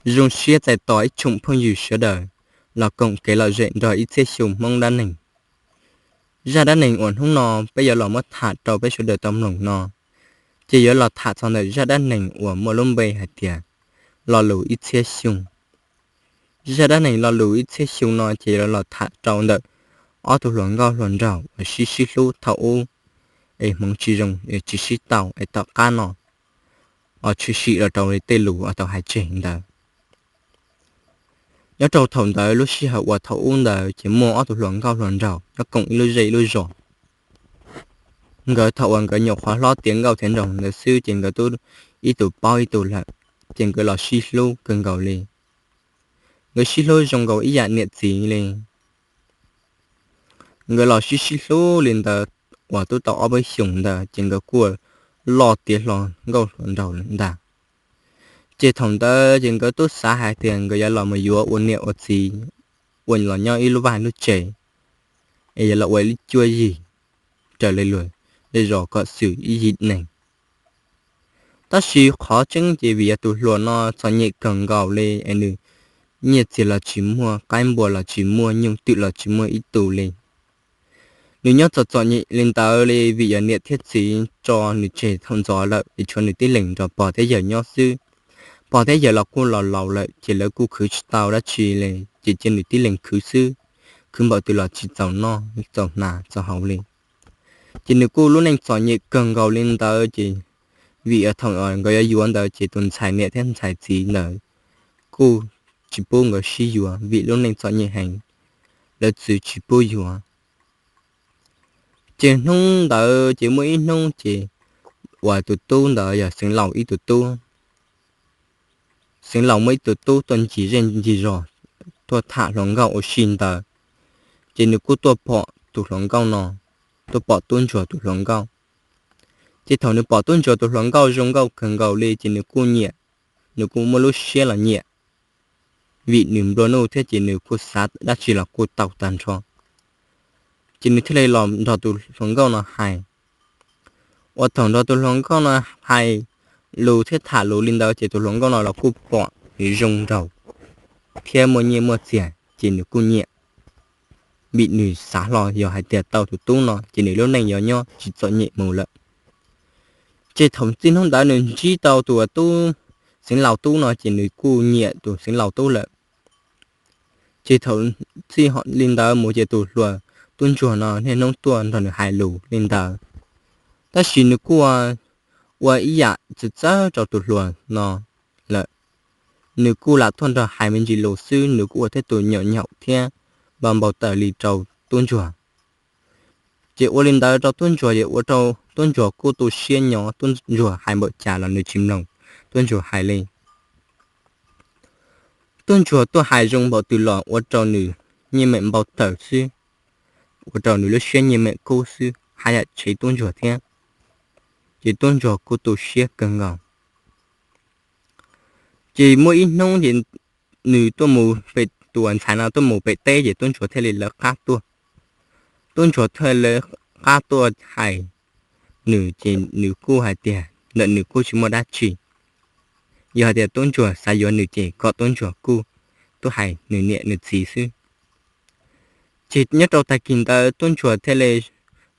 Zoo siab txais tos ib tsoom phooj ywg sawv daws los koom kev lom zem nrog ib txhiab xyoo Hmoob dab neeg. Zaj dab neeg uas hnub no peb yuav los muab tham rau peb sawv daws tau mloog no, ces yuav los tham txog ntawm zaj dab neeg uas muaj lub npe hais tias Lo Lus Ib Txhiab Xyoo. Zaj dab neeg Lo Lus Ib Txhiab Xyoo no ces yuav los tham rau ntawm ob tug hluas nkauj hluas nraug uas sib sib hlub thaum ub, es hmoov tsis zoo es tsis sib tau es tom qab no uas tshwm sim los rau tej lus uas tau hais tseg ntawd. Nyob rau thaum ntawd lub sij hawm uas thaum ub ntawd ces muaj ob tug hluas nkauj hluas nraug nyob koom ib lub zej ib lub zos. Nkawd thaum uas nkawd nyuam qhuav hlob tiav nkauj tiav nraug ntawd xwb ces nkawd twb ib tug paub ib tug lawm, ces nkawd los sib hlub kawg nkaus li. Nkawd sib hlub zoo nkaus ib yam niam txiv li. Nkawd los sib sib hlub li ntawd uas twb tau ob peb xyoos ntawd ces nkawd kuj loj tiav hluas nkauj hluas nraug ntag. Ces thaum ntawd ces nkawd twb xav hais tias nkawd yuav los mus yuav ua niam ua txiv, ua los nyob ib lub vaj lub tsev, es yuav los ua ib lub cuab yig raws li luag zej zos kom xwm ib yim neeg. Tab sis qhov tseeb ces vim yog tus hluas no txom nyem kawg nkaus li es nws nyiaj txiag los tsis muaj, qaib npua los tsis muaj, nyuj twm los tsis muaj ib tug li. Nws nyob txom txom nyem li ntawd li vim yog niam thiab txiv tso nws tseg thaum ntxov lawm es tshuav nws tib leeg nrog pog thiab yawg nyob xwb. Pog thiab yawg los kuj los laus lawm ces lawv kuj khwv tsis tau dab tsi li, ces cia nws tib leeg khwv xwb, khwv npaum twg los tsis txaus noj txaus hnav txaus haus li. Ces nws kuj lub neej txom nyem kawg nkaus li ntawd ces vim thaum nkawd yuav yuav ntawd ces tus ntxhais niam thiab ntxhais txiv ntawd kuj tsis pub nkawd sib yuav vim lub neej txom nyem heev, lawv txwv tsis pub yuav. Ces hnub ntawd ces muaj ib hnub ces uas tus tub ntawd yog Xeev Laus ib tug tub. Xeev Laus muaj ib tug tub tuaj ncig zej ncig zos, tuaj tham hluas nkauj ua si ntawd, ces nws kuj tuaj pom tus hluas nkauj no, tuaj pom tub ntsuag tus hluas nkauj. Ces thaum nws pom tub ntsuag tus hluas nkauj zoo nkauj kawg nkaus li ces nws kuj nyiam, nws kuj muaj lub siab los nyiam, vim nws nplua nuj thiab ces nws kuj xav dab tsi los kuj tau tag nrho. Ces nws thiaj li los nrog tus hluas nkauj no hais. Uas thaum nrog tus hluas nkauj no hais lus thiab tham lus li ntawd ces tus hluas nkauj no los kuj pom nws zoo nraug thiab muaj nyiaj muaj txiag ces nws kuj nyiam, vim nws xav hlo yog hais tias tau tus tub no ces nws lub neej yuav nyob tsis txom nyem mus lawm. Ces thaum txij hnub ntawd nws ntsib tau tus tub, Xeev Laus tub no ces nws kuj nyiam tus Xeev Laus tub lawm. Ces thaum txij li ntawd mus ces tus hluas tub ntsuag no niaj hnub tuaj nrog nws hais lus li ntawd, tab sis nws kuj ua ib yam txawv txawv rau tus hluas no lawm. Nws kuj lam tuaj nrog hais me ntsis lus xwb, nws kuj ua thiab tus nyaum nyaum thiab npau npau taws li rau tub ntsuag. Ces ua li ntawd rau tub ntsuag ces ua rau tub ntsuag kuj tu siab nyob, tub ntsuag hais npaum cas los nws tsis mloog tub ntsuag hais li. Tub ntsuag tuaj hais zoo npaum twg los ua rau nws nyiaj mem npau taws xwb, ua rau nws lub siab nyiaj mem kub xwb, haj yam tshev tub ntsuag thiab. Ces tub ntsuag kuj tu siab kawg nkaus. Ces muaj ib hnub ces nws tuaj mus pem, tus ntxhais no tuaj mus pem teb ces tub ntsuag thiaj li lawv qab tuaj. Tub ntsuag thiaj li lawv qab tuaj hais nws ces nws kuj hais tias ntawm nws kuj tsis muaj dab tsi. Yog hais tias tub ntsuag xav yuav nws ces kom tub ntsuag kuj tuaj hais nws niam nws txiv xwb. Ces nyob rau tag kis ntawd tub ntsuag thiaj li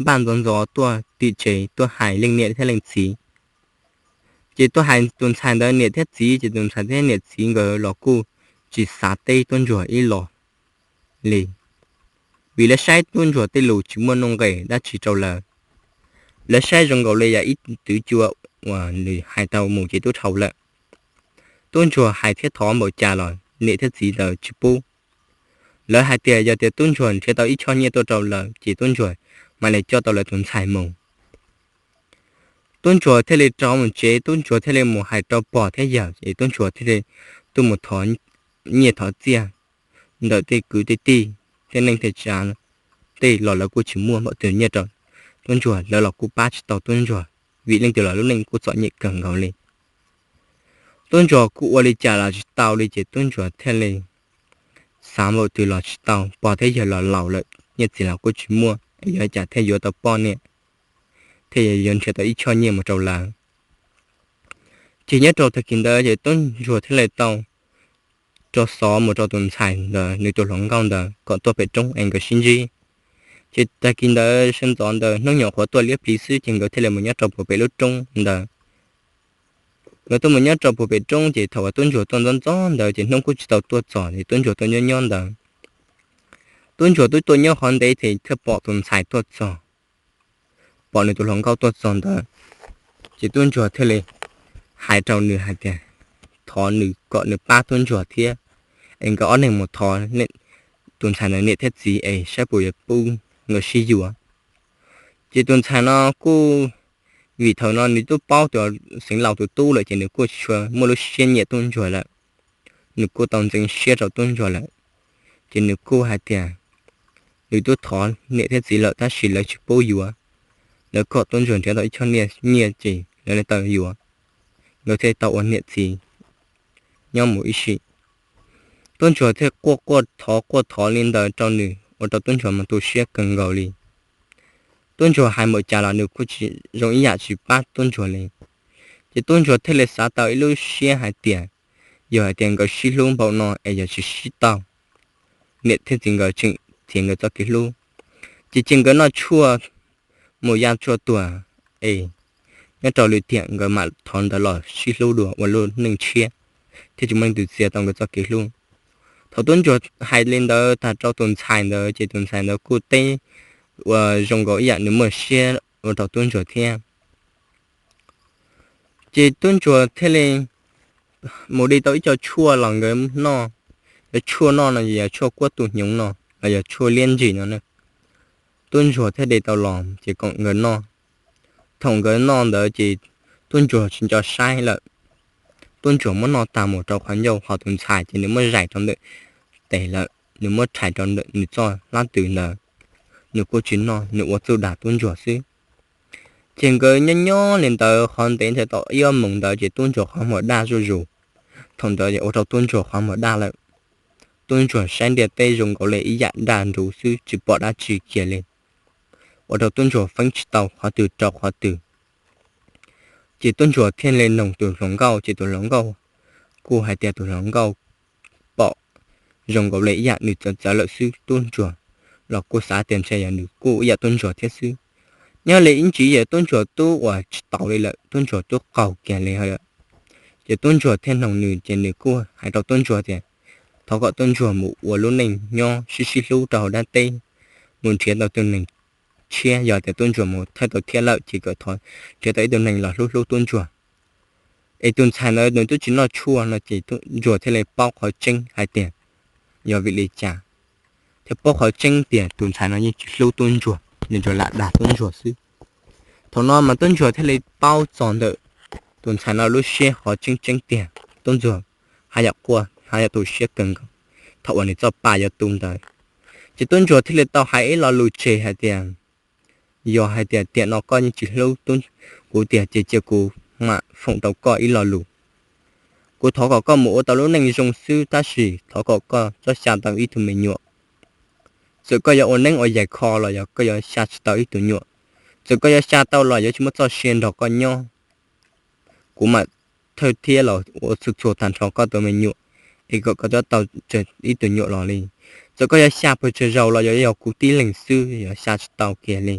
npaj ntxov ntxov tuaj tim tsev tuaj hais leej niam thiab leej txiv. Ces tuaj hais tus ntxhais ntawd niam thiab txiv ces tus ntxhais thiab niam txiv nkawd los kuj tsis xav teb tub ntsuag ib los li, vim lawv saib tub ntsuag tej lus tsis muaj nuj nqis dab tsi rau lawv. Lawv saib zoo nkaus li yog ib twv cua uas nws hais tau mus ces twb dhau lawm. Tub ntsuag hais thiab thov npaum cas los niam thiab txiv ntawd tsis pub. Lawv hais tias yog tias tub ntsuag nrhiav tau ib choj nyiaj tuaj rau lawv ces tub ntsuag mam li coj tau lawv tus ntxhais mus. Tub ntsuag thiaj li rov mus tsev, tub ntsuag thiaj li mus hais rau pog thiab yawg es tub ntsuag thiaj li tuaj mus thov nyiaj thov txiaj ntawm tej kwv tej tij, tej neej tej tsav tej los lawv kuj tsis muaj npaum twg nyiaj rau tub ntsuag, lawv los kuj pab tsis tau tub ntsuag, vim leej twg los lub neej kuj txom nyem kawg nkaus li. Tub ntsuag kuj ua li cas los tsis tau li ces tub ntsuag thiaj li xav npaum twg los tsis tau, pog thiab yawg los laus lawm, nyiaj txiag los kuj tsis muaj, yuav cas thiaj yuav tau poj niam, thiaj yuav nrhiav tau ib choj nyiaj mus rau lawv. Ces nyob rau tag kis ntawd ces tub ntsuag thiaj li tau rau xov mus rau tus ntxhais ntawd nws tus hluas nkauj ntawd kom tuaj pem roob es nkawd sib ntsib. Ces tag kis ntawd sawv ntxov ntawd hnub nyuam qhuav tuaj liab pliv xwb ces nkawd thiaj li mus nyob rau puag pem lub roob ntawd. Nkawd tuaj mus nyob rau puag pem roob ces thaum uas tub ntsuag tuaj ntxov ntxov ntawd ces hnub kuj tsis tau tuaj txog ces tub ntsuag tuaj nyob nyob ntawd. Tub ntsuag twb tuaj nyob qhov ntev thiaj pom tus ntxhais tuaj txog, pom nws tus hluas nkauj tuaj txog ntawd, ces tub ntsuag thiaj li hais rau nws hais tias thov nws kom nws pab tub ntsuag thiab es nkawd ob neeg mus thov tus ntxhais ntawd niam thiab txiv es saib puas yuav pub nkawd sib yuav. Ces tus ntxhais no kuj, vim thaum no nws twb paub tus Xeev Laus tus tub lawm ces nws kuj tsis tshua muaj lub siab nyiam tub ntsuag lawm, nws kuj tau ntxeev siab rau tub ntsuag lawm. Ces nws kuj hais tias nws twb thov niam thiab txiv lawm tab sis lawv tsis pub yuav, lawv kom tub ntsuag nrhiav tau ib choj nyiaj ces lawv li tau yuav, nkawd thiaj tau ua niam txiv nyob mus ib sim. Tub ntsuag thiaj quaj quaj thov quaj thov li ntawd rau nws ua rau tub ntsuag mas tu siab kawg nkaus li. Tub ntsuag hais npaum cas los nws kuj tsis zoo ib yam tsis pab tub ntsuag li. Ces tub ntsuag thiaj li xav tau ib lub siab hais tias yog hais tias nkawd sib hlub npaum no es yog tsis sib tau, niam thiab txiv nkawd tseem txiav nkawd txoj kev hlub, ces cia nkawd noj tshuaj mus ya tshuaj tuag es nyob rau lwm tiam nkawd mam thov ntawd los sib hlub dua ua lub neej tshiab thiab tsis muaj leej twg txiav tau nkawd txoj kev hlub. Thaum tub ntsuag hais li ntawd tag rau tus ntxhais ntawd ces tus ntxhais ntawd kuj teb ua zoo nkaus ib yam nws muaj siab ua rau tub ntsuag thiab. Ces tub ntsuag thiaj li mus de tau ib co tshuaj los nkawd noj. Cov tshuaj noj no yog tshuaj kuab tus hnyuv no los yog tshuaj liab ntsis no. Tub ntsuag thiaj de tau los ces kom nkawd noj. Thaum nkawd noj ntawd ces tub ntsuag tsis nco saib lawm. Tub ntsuag muab noj tag mus rau qhov ncauj ho tus ntxhais ces nws muab zais rau ntawm tes lawm, nws muab rhais rau ntawm nws txoj hlab tw ntawd. Nws kuj tsis noj, nws ua txuj dag tub ntsuag xwb. Ces nkawd nyob nyob li ntawd qhov ntev ntawd tau ib ob moos ntawd ces tub ntsuag qhov muag daj zuj zus. Thaum ntawd ua rau tub ntsuag qhov muag daj lawm. Tub ntsuag saib ntiaj teb zoo nkaus li ib yam daj nruv xwb tsis pom dab tsi kiag li, ua rau tub ntsuag feeb tsis tau qhov twg rau qhov twg. Ces tub ntsuag thiaj li noog tus hluas nkauj ces tus hluas nkauj kuj hais tias tus hluas nkauj pom zoo nkaus li ib yam nws txawv txawv lawm xwb. Tub ntsuag los kuj xav tias ntshe yog nws kuj ib yam tub ntsuag thiab xwb. Nyob li ib ntsis yog tub ntsuag twb ua tsis taus li lawm, tub ntsuag twb qaug kiag li lawm. Ces tub ntsuag thiaj noog nws ces nws kuj hais rau tub ntsuag tias thov kom tub ntsuag mus ua lub neej nyob sib sib hlub rau hauv dab teb, mus nrhiav tau tus neeg tshiab, yog tias tub ntsuag mus thawj tau thiab lawm ces kom thov nrhiav tau ib tug neeg los hlub hlub tub ntsuag. Es tus ntxhais ntawd nws twb tsis noj tshuaj no ces tub ntsuag thiaj li paub qhov tseeb hais tias yog vim li cas, thiab paub qhov tseeb tias tus ntxhais no yeej tsis hlub tub ntsuag, nws tsuas lam dag tub ntsuag xwb. Thaum no mas tub ntsuag thiaj li paub txog ntawm tus ntxhais no lub siab qhov tseeb tseeb tiag. Tub ntsuag haj yam quaj haj yam tu siab kawg nkaus thaum uas nws txoj pa yuav tu ntawd. Ces tub ntsuag thiaj li tau hais ib lo lus tseg hais tias yog hais tias tiam no koj yeej tsis hlub tub kuv tiag ces cia kuv mam foom rau koj ib lo lus. Kuv thov kom koj mus ua tau lub neej zoo xwb tab sis thov kom koj txhob xya tau ib tug me nyuam. Txawm koj yuav ua neeb ua yaig kho los yog koj yuav xya tsis tau ib tug nyuam, txawm koj yuav xya tau los yuav tsis muaj txoj sia nrog koj nyob. Kuv mam thawj thiab los ua txhua txhua tag nrho koj tus me nyuam, es kom koj txhob tau ib tug nyuam los li. Txawm koj yuav xya pes tsawg zaus los yuav yog kuv tib leeg xwb, yuav xya tsis tau kiag li.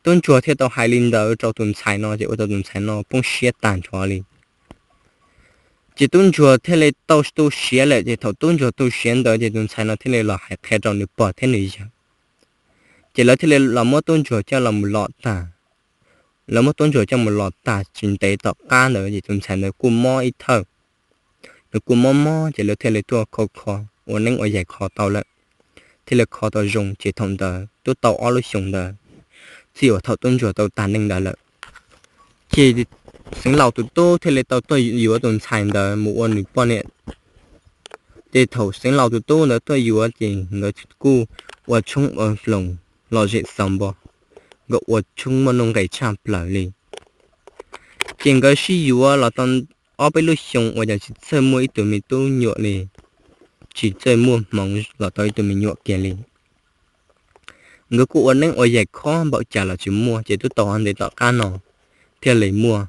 Tub ntsuag thiaj tau hais li ntawd rau tus ntxhais no ces ua rau tus ntxhais no poob siab tag nrho li. Ces tub ntsuag thiaj li tau tu siav lawm ces thaum tub ntsuag tu siav ntawd ces tus ntxhais no thiaj li los hais qhia rau nws pog thiab nws yawg. Ces lawv thiaj li los muab tub ntsuag coj los mus lom tag. Lawv muab tub ntsuag coj mus lom tag tsis ntev tom qab ntawd ces tus ntxhais ntawd kuj mob ib thawj. Nws kuj mob mob ces lawv thiaj li tuaj kho kho, ua neeb ua yaig kho tau lawm, thiaj li kho tau zoo ces thaum ntawd twb tau ob lub xyoo ntawd, txij uas thaum tub ntsuag tau tag neej ntawd lawm. Ces Xeev Laus tus tub thiaj li tau tuaj yuav tus ntxhais ntawd mus ua nws poj niam. Ces thaum Xeev Laus tus tub ntawd tuaj yuav ces nkawd kuj ua tshoob ua hloos lom zem xaus npo, nkawd ua tshoob muaj nuj nqis tshaj plaws li. Ces nkawd sib yuav los tau ob peb lub xyoo uas cas tsis txawj muaj ib tug me tub nyuam li, tsis txawj muaj hmoov los tau ib tug me nyuam kiag li. Nkawd kuj ua neeb ua yaig khob npaum cas los tsis muaj ces twb tau ntev tom qab no thiaj li muaj.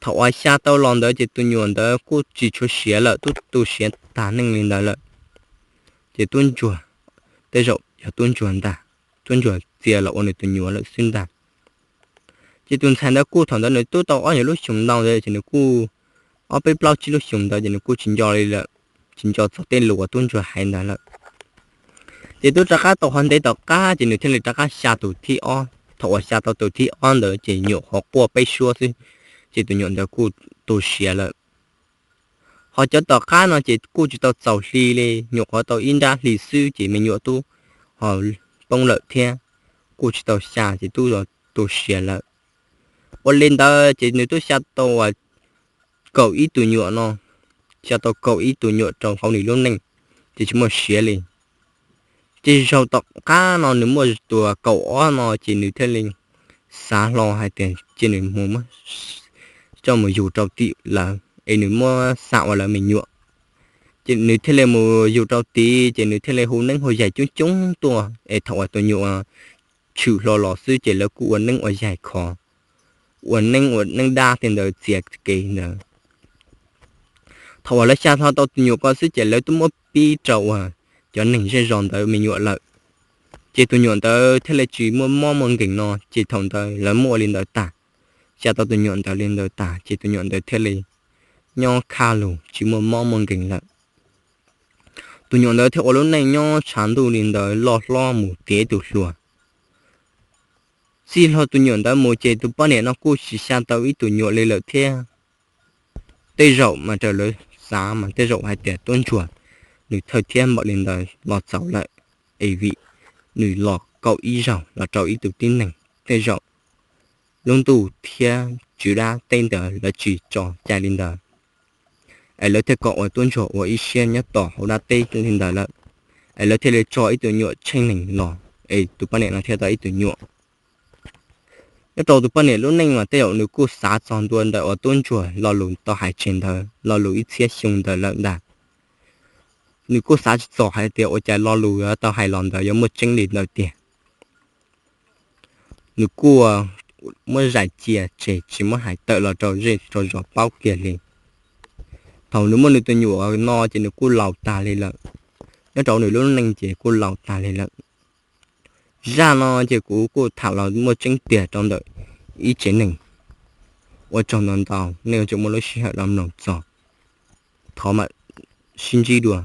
Thaum uas xya tau los ntawd ces tus nyuam ntawd kuj tsis tshua siav lawm, twb tu siav tag neej li ntawd lawm. Ces tub ntsuag, tej zaum yog tub ntsuag ntag, tub ntsuag txia los ua nws tus nyuam lawm xwb ntag. Ces tus ntxhais ntawd kuj thaum ntawd nws twb tau ob nyuag lub xyoos ntau ntawd ces nws kuj, ob peb plaub tsib lub xyoos ntawd ces nws kuj tsis nco li lawm, tsis nco txog tej lus uas tub ntsuag hais ntawd lawm. Ces twb rov qab tau qhov ntev tom qab ces nws thiaj li rov qab xya tus thib ob. Thaum uas xya tau tus thib ob ntawd ces nyuam qhuav quaj peb suab xwb, ces tus nyuam ntawd kuj tu siav lawm. Ho cov tom qab no ces kuj tsis tau txaus hli li, nyuam qhuav tau ib nrab hli xwb ces me nyuam twb ho poob lawm thiab, kuj tsis tau xya ces twb tu siav lawm. Ua li ntawd ces nws twb xya tau uas kaum ib tus nyuam no, xya tau kaum ib tus nyuam rau hauv nws lub neej, ces tsis muaj siav li. Ces zaum tom qab no nws muaj tus kaum ob no ces nws thiaj li xav hlo hais tias cia nws mus muab coj mus yug rau tim lawv es nws muab xa ua lawv me nyuam. Ces nws thiaj li mus yug rau tid ces nws thiaj li hu neeb hu yaig coob coob tuaj es thaum uas tus nyuam tshwm hlo los xwb ces lawv kuj ua neeb ua yaig khov, ua neeb ua neeb dab tej ntawd txias kev ntawd. Thaum uas lawv xya hlo tau tus nyuam ko xwb ces lawv twb muab pib rau uas cov neeg zej zos ntawd me nyuam lawm. Ces tus nyuam ntawd thiaj li tsis muaj mob muaj nkees no ces thaum ntawd lawv muab ua li ntawd tag, xya tau tus nyuam ntawd li ntawd tag ces tus nyuam ntawd thiaj li nyob kaj lug tsis muaj mob muaj nkees lawm. Tus nyuam ntawd thiaj ua lub neej nyob tshav ntuj li ntawd loj hlob mus tiav ib tug hluas. Txij hlo tus nyuam ntawd mus ces tus poj niam no kuj tsis xya tau ib tug nyuam li lawm thiab. Tej zaum mas raws lawv xav mas tej zaum hais tias tub ntsuag nws thawj thiab npaum li ntawd los txaus lawm, es vim nws los kaum ib zaug los rau ib tug tib neeg, tej zaum lub ntuj thiab tswv dab teb ntawd lawv tsis tso cai li ntawd, es lawv thiaj kom uas tub ntsuag ua ib siab nyob tom hauv dab teb li ntawd lawm, es lawv thiaj li tso ib tug nyuam tsheej neeg los, es tus poj niam no thiaj tau ib tug nyuam. Nyob rau tus poj niam lub neej mas tej zaum nws kuj xav txog ntua ntawm uas tub ntsuag lo lus tau hais tseg ntawd lo lus ib txhiab xyoo ntawd lawm ntag. Nws kuj xav tsis txog hais tias ua cas lo lus tau hais los ntawd yuav muaj tseeb li ntawd tiag. Nws kuj muab zais cia tseg tsis muab hais tawm los rau zej rau zos paub kiag li. Thaum nws muaj nws tus nyuam no ces nws kuj laus tag li lawm, nyob rau nws lub neej ces kuj laus tag li lawm. Zaj no ces kuv kuj tham los muaj tseeb tiag rau ntawm ib tsev neeg. Ua tsaug ntau ntau nej tseem muaj lub sij hawm los mloog txog. Thov mam sib ntsib dua.